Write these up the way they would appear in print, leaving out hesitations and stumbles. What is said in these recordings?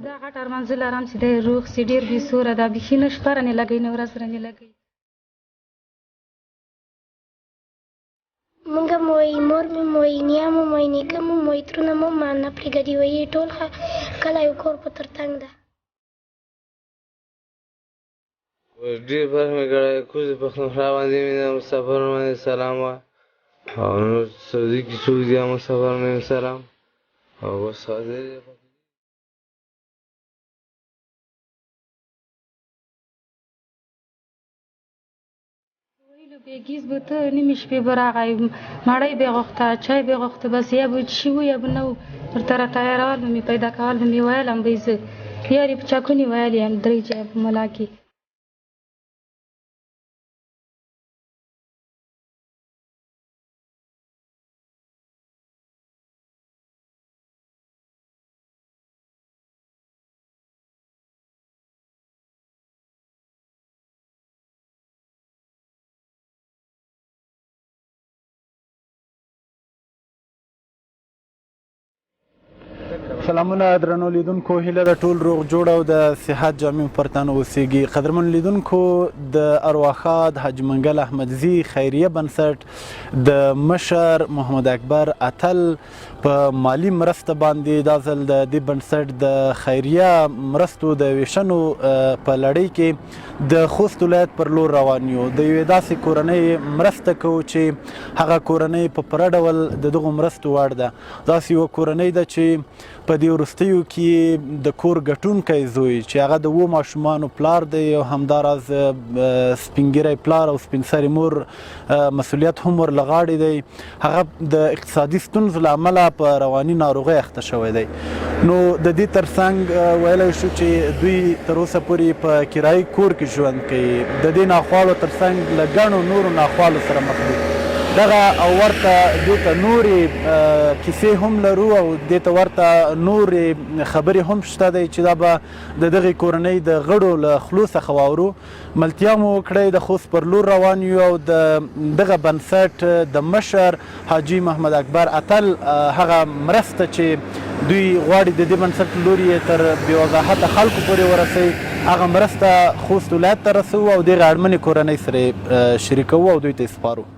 دا غټ ارمان زه لرم چې دی روغ سي، ډېر بې سوره ده، بیخي نه شپه رانې لګوي نه ورځ رانې لګوي. مونږ مو وایي، مور مې مو وایي، نیا مو وایي، نیکه مو وایي، ترونه مو ما نه پرېږدي، وایي ټول کلی او کور په تر تنګ ده. ډېر فرق مې کړی، کوزې پښتونخوا باندې مې د مسافرو باندې سلام وایه او نور سعودي کې څوک دي هغه مسافرو باندې سلام او بس حاضر. ویلو بیګیز به ته نیمې شپې به راغی، مړۍ به یې غوښته، چای به یې غوښته، بس یا به چې وو یا به نه وو، ورته را تیارول به مې، پیدا کول به مې، ویل هم به یې زه یاري په چکونې ویل یم درې جای په ملا کې. سلامونه درنو لیدونکو، هیله ده ټول روغ جوړ او د صحت جامې مو پر تن اوسیږي. قدرمن لیدونکو، د ارواښاد حاجي منګل احمدزي خیریه بنسټ د مشر محمد اکبر اتل په مالی مرسته باندې دا ځل د دې بنسټ د خیریه مرستو د ویشنو په لړۍ کې د خوست ولایت پر لور روان یو. د یوې داسې کورنۍ مرسته کوو چې هغه کورنۍ په پوره ډول د دغو مرستو وړ ده. داسې یوه کورنۍ ده چې په دې وروستیو کې د کور ګټونکی زوی چې هغه د اوو ماشومانو پلار دی او همداراز سپینږیری پلار او سپینسرې مور مسولیت هم ور له غاړې دی، هغه د اقتصادي ستونزو له امله په رواني ناروغۍ اخته شوی دی. نو د دې ترڅنګ ویلی شو چې دوی تر اوسه پورې په کرایي کور کې ژوند کوي، د دې ناخوالو ترڅنګ له ګڼو نورو ناخوالو سره مخ دي. دغه او ورته دې ته نورې کیسې هم لرو او دې ته ورته نورې خبرې هم شته دی چې دا به د دغې کورنۍ د غړو له خولو څخه واورو. ملتیا مو وکړئ، د خوست پر لور روان یو او د دغه بنسټ د مشر حاجي محمد اکبر اتل هغه مرسته چې دوی غواړي د دې بنسټ له لوري یې تر بې وضاحته خلکو پورې ورسوي، هغه مرسته خوست ولایت ته رسوو او دغې اړمنې کورنۍ سره یې شریکوو او دوی ته یې سپارو.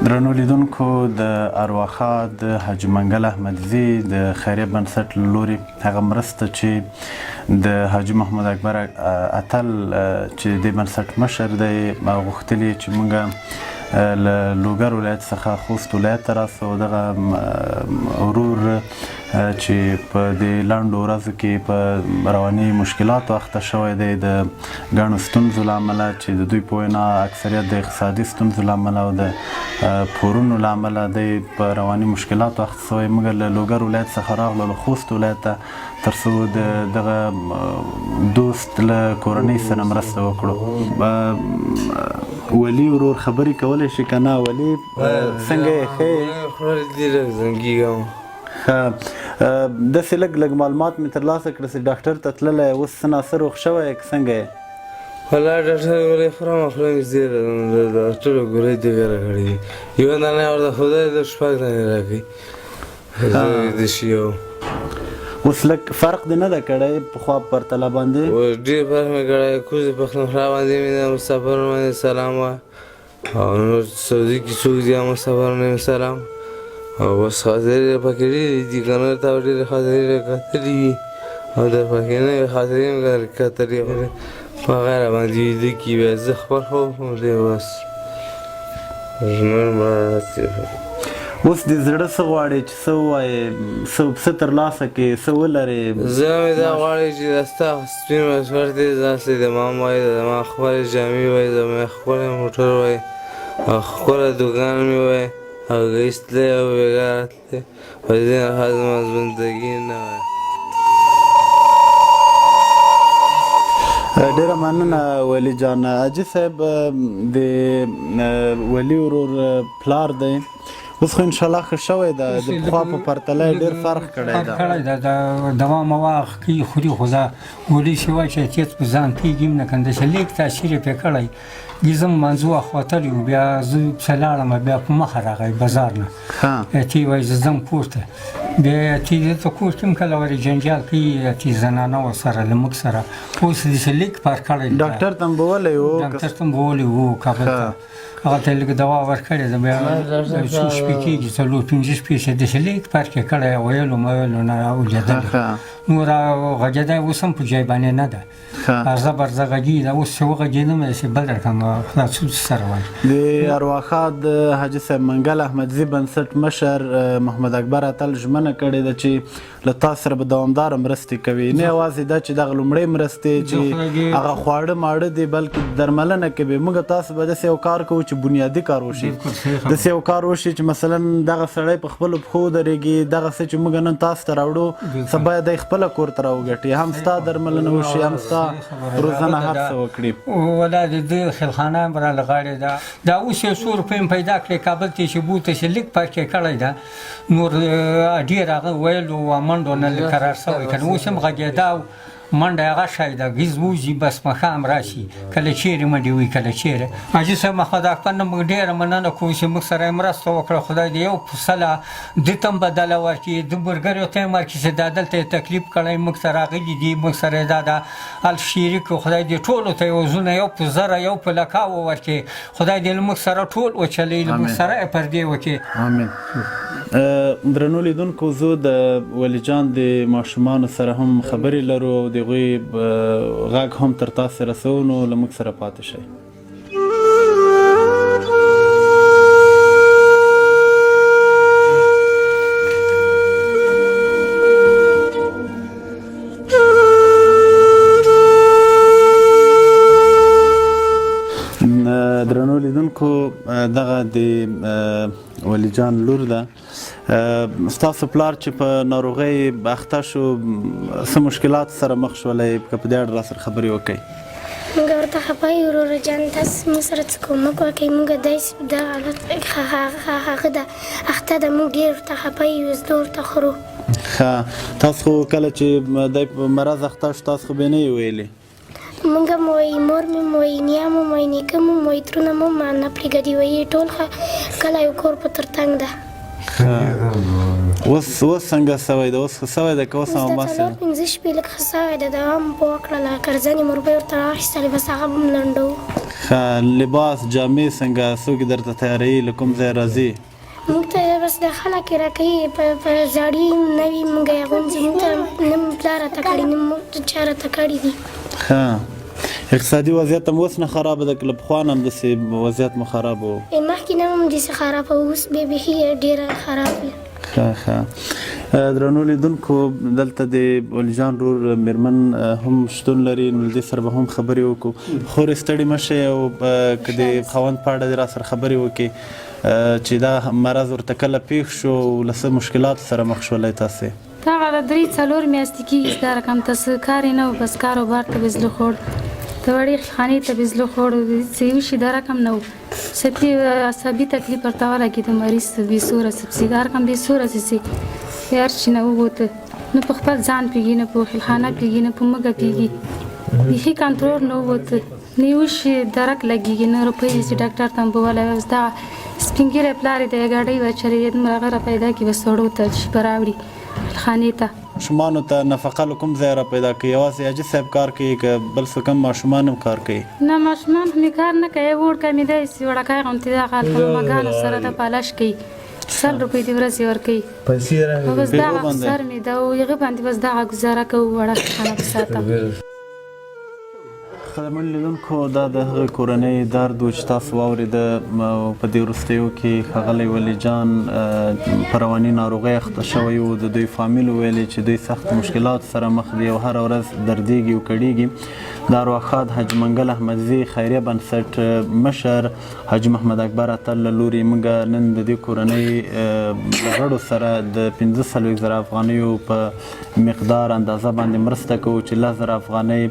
درنو لیدونکو، د ارواښاد حاجي منګل احمدزي د خیریه بنسټ له لوري هغه مرسته چې د حاجي محمد اکبر اتل چې د بنسټ مشر دی غوښتلي چې مونږ له لوګر ولایت څخه خوست ولایت ته راسو، دغه ورور چې په دې لنډو ورځو کې په رواني مشکلاتو اخته شوی دی، د ګڼو ستونزو له امله چې د دوی په وینا اکثریت د اقتصادي ستونزو له امله او د پورونو له امله دی په رواني مشکلاتو اخته شوی. موږ له لوګر ولایت څخه راغلو له خوست ولایت ته تر څو د دغه دوست له کورنۍ سره مرسته وکړو. ولي ورور خبرې کولی شي که نه؟ ولي څنګه یې؟ ښه یې؟ ښه، داسې لږ لږ معلومات مې ترلاسه کړه چې ډاکټر ته تللی، اوس څه ناڅه روغ شوی یې که څنګه یې؟ ولا ډاکټر ګولۍ خورم، خوله مې زیره ده، ټوله ګولۍ دې راکړې دي، یوه دانه یې ورته ښودلې ده، شپږ دانې راکوي. زه د شي یو اوس لږ فرق دې نه ده کړی پخوا پرتله باندې؟ اوس ډېر فرق مې کړی، کوزې پښتونخوا باندې مې د مسافرو باندې سلام وایه او نور سعودي کې څوک دي هم مسافرو نه سلام. او بس خاطرې پکې ډېرې دي که نه، تا ډېرې خاطرې کتلې وي او در پکې نه وي خاطرې مې کتلې، په هغه راباندې ویده کړي. بیا زه خپل خوب کوم، دی بس نور به. اوس د زړه څه غواړې چې څه ووایې، څه ترلاسه کړې، څه ولرې؟ زړه مې دا غواړي چې دا ستا سپین مسواک دی، داسې د ما وای، زما خپلې جامې وای، زما خپل موټر وای او خپله دوکان مې وای او ګیس تللی او بېګا راتللی، په دې نه زما زندګي نه وای. ډیره مننه ولي جان. حاجي صاحب د ولي ورور پلار دی، اوس خو انشاءالله ښه شوی ده، د پخوا په پرتله یې ډېر فرق کړی ده. کړی ده، د دوا موا کوي خوري، خو دا ولي چې وایي چې تېز په ځان کېږي هم نه، که داسې لږ تاثیر یې پرې کړی. زه منځو وتلی و، بیا زه پسې لاړم، بیا په مخه راغی بازار نه، تی وایي زه ځم کور ته. بیا تی دلته کور کې هم کله ورې جنجال کوي، تی زنانه ورسره له موږ سره. اوس داسې لږ فرق کړی. ډاکټر ته هم بولی و؟ ډاکټر ته هم بولی و کابل ته، هغه ته لږ دوا ورکړې ده. بیا څو شپې کېږي، څلور پنځه شپې چې داسې لږ فرق یې کړی، ویلو مویلو نه راولېدلی. نور غږېدی اوس هم په جای باندې نه ده، ارزه برزه غږېږي. دا اوس چې وغږېدم داسې بل رقم خدا څه سره وایي. د ارواښاد حاجي صاحب منګل احمدزي بنسټ مشر محمد اکبر اتل ژمنه کړې ده چې له تاسو سره به دوامداره مرستې کوي، نه یوازې دا چې دغه لومړۍ مرستې چې هغه خواړه ماړه دي، بلکې درملنه کې به موږ تاسو به داسې یو کار کوو چې بنیادي کار وشي، داسې یو کار وشي چې مثلا دغه سړی په خپلو پښو ودرېږي، دغه څه چې موږ نن تاسو ته راوړو سبا دی خپله کور ته راوګټي، هم ستا درملنه وشي، هم ستا روزنه، هر څه وکړي. ولا د ده خیلخانه هم راله غاړې ده، دا اوس یو څو روپۍ هم پیدا کړې، کابل ته یې چې بوته چې لږ فرق یې کړی ده. نور ډېر هغه ویلو منډو نه لږ کرار شوی که نه، اوس هم غږېده او منډه هغه شی ده، ګیز ووځي بس ماښام راشي، کله چیرې منډې وي کله چیرې. حاجي صاحب محمد اکبر نه موږ ډېره مننه کوو چې موږ سره یې مرسته وکړه، خدای دې یو په سله ده ته هم بدله ورکړي، ده ملګریو ته هم ورکړي چې دا دلته یې تکلیف کړی، موږ ته راغلي دي، موږ سره یې دا د حل شریک. خدای دې ټولو ته عوضونه یو په زره یو په لکاوو ورکړي، خدای دې له موږ سره ټول وچلوي، له موږ سره یې پردې وکړي. آمین. درنو لیدونکو، زه د ولي جان د ماشومانو سره هم خبرې لرو او د هغوی غږ هم تر تاسو رسوو، نو له موږ سره پاتې شئ. درنو لیدونکو، دغه د ولي جان لور ده. ستاسو پلار چې په ناروغۍ اخته شو، څه مشکلات سره مخ شولئ؟ که په دې اړه راسره خبرې وکړئ. موږ ورته خفه یو وروره جان، تاسو موږ سره څه کومک وکړئ، موږ داسې دغه حالت هغه ده اخته ده، موږ ډېر ورته خفه یو، زړه ورته خورو. ښه، تاسو خو کله چې دی په مرض اخته شو، تاسو خو به نه یې ویلي؟ موږ هم وایي، مور مې هم وایي، نیا مو هم وایي، نیکه مو هم وایي، ترونه مو هم نه پرېږدي، وایي ټول ښه کلی او کور په تر تنګ ده. اوس اوس څنګه سوی ده؟ اوس ښه سوی ده که اوس هم اوس دا هماسې څلور ده؟ پنځه شپې لږ ښه سوی ده، دوا مو په وکړله، کرځنې مو روپۍ ورته راواخیستلې، بس هغه به هم لنډوو. ښه، لباس جامې څنګه څوک یې درته تیاروي، له کوم ځایه راځي؟ موږ ته بس د خلک یې راکوي، په زاړي نوي موږ یې اغوندي، موږ ته نه مو پلار راته کړي، نه مو چا راته کړي دي. ښه، اقتصادي وضعیت هم اوس نه خرابه ده که له پخوا نه همداسې وضعیت مو خراب و؟ مخکې نه هم داسې خرابه و، اوس بیا بیخي ډېره خراب وي. ښه ښه، درنو لیدونکو، دلته د ولي جان ورور میرمن هم شتون لري، نو له دې سره به هم خبرې وکړو. خورې ستړي مه شئ او که د خاوند په اړه دې راسره خبرې وکړې چې دا مرض ورته کله پېښ شو او له څه مشکلاتو سره مخ شولی تاسې؟ دغه د درې څلور میاشتې کېږي چې دا رقم ته څه کار یې نه و، بس کار و بار ته به یې زړه خوړ، د وړې خانې ته به یې زړه خوړ، څه یې وشي دا رقم نه و. سپي عصبي تکلیف ورته ولګېده، مریض بې سوره سپسي دا رقم بې سوره سي هر چی نه ووته، نه په خپل ځان پیږي، نه په خلخانه پیږي، نه په مګه پیږي، بیخي کنټرول نه ووته، نه یې وشي درک لګېږي، نه روپۍ چې ډاکټر ته هم بولی. اوس دا سپین ږیری پلار یې د ګاډۍ وچلې دومره غره پیدا کړي، بس وړو ته چې به راوړي خلخانې ته. ماشومانو ته نفقه له کوم ځایه را پیدا کوي؟ یوازې حاجي صاحب کار کوي که بل څوک هم ماشومان هم کار کوي؟ نه، ماشومان خو مې کار نه کوي، وړوکی مې دی چې وړوکی غوندې دی، هغه هلته ماماګانو سره ده پالش کوي، 100 روپۍ د ورځې ورکوي او بس دغه سر مې ده او هغه باندې بس دغه ګزاره کوو، وړه خانه به ساتم. قدرمن لیدونکو، دا د هغې کورنۍ درد و چې تاسو واورېده. په دې وروستیو کې ښاغلی ولي جان په رواني ناروغۍ اخته شوی و. د دوی فامیل ویلې چې دوی سخت مشکلات سره مخ دي او هره ورځ دردېږي او کړېږي. د ارواښاد حاجي منګل احمدزي خیریه بنسټ مشر حاجي محمد اکبر اتل له لوري موږ نن د دې کورنۍ له غړو سره د 45,000 افغانیو په مقدار اندازه باندې مرسته کوو، چې 10,000 افغانۍ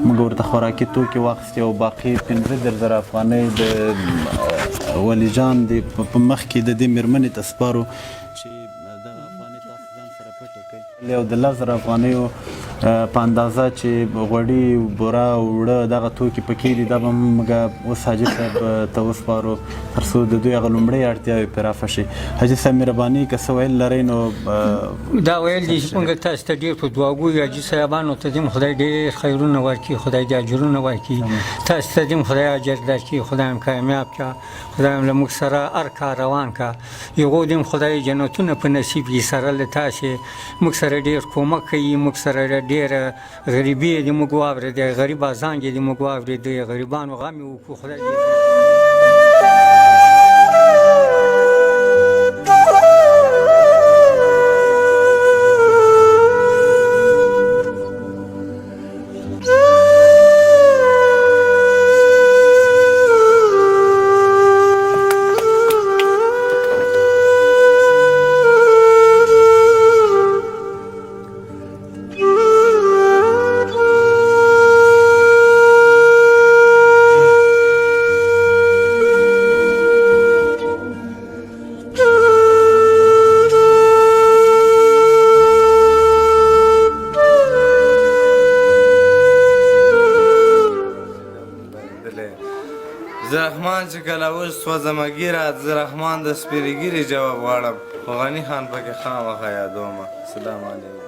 موږ ورته خوراکي توکي واخیستې او باقي 35,000 افغانۍ د ولي جان د په مخ کې د دې مېرمنې ته سپارو چې دغه افغانۍ تاسو ځان سره پټې کړئ. او د 10,000 افغانیو په اندازه چې غوړي، بوره او اوړه دغه توکي پکې دي، دا به موږ اوس حاجي صاحب ته وسپارو تر څو د دوی هغه لومړۍ اړتیاوې پرې رفع شي. حاجي صاحب مهرباني، که څه ویل لرئ نو. دا ویل دي چې موږ تاسو ته ډېر په دعاګو یو. حاجي صاحبانو ته دې خدای ډېر خیرونه ورکړي، خدای دې اجرونه ورکړي، تاسو ته دې خدای اجر درکړي، خدای هم کامیاب کړه، خدای هم له موږ سره هر کار روان کړه، هغو دې هم خدای جنتونه په نصیب کړي. سره له تاسې موږ سره ډېر کومک کوي، موږ سره ډېره غریبي دې موږ واورېدې، غریب ازانګې دې موږ واورېدې، غریبانو غم یې وکړو، خدای دې. زه رحمان چې کله اوس سوځمه ږیره، زه رحمان د سپېرې ږیرې جواب غواړم، خو غني خان پکې خامخا یادومه. سلام علیکم.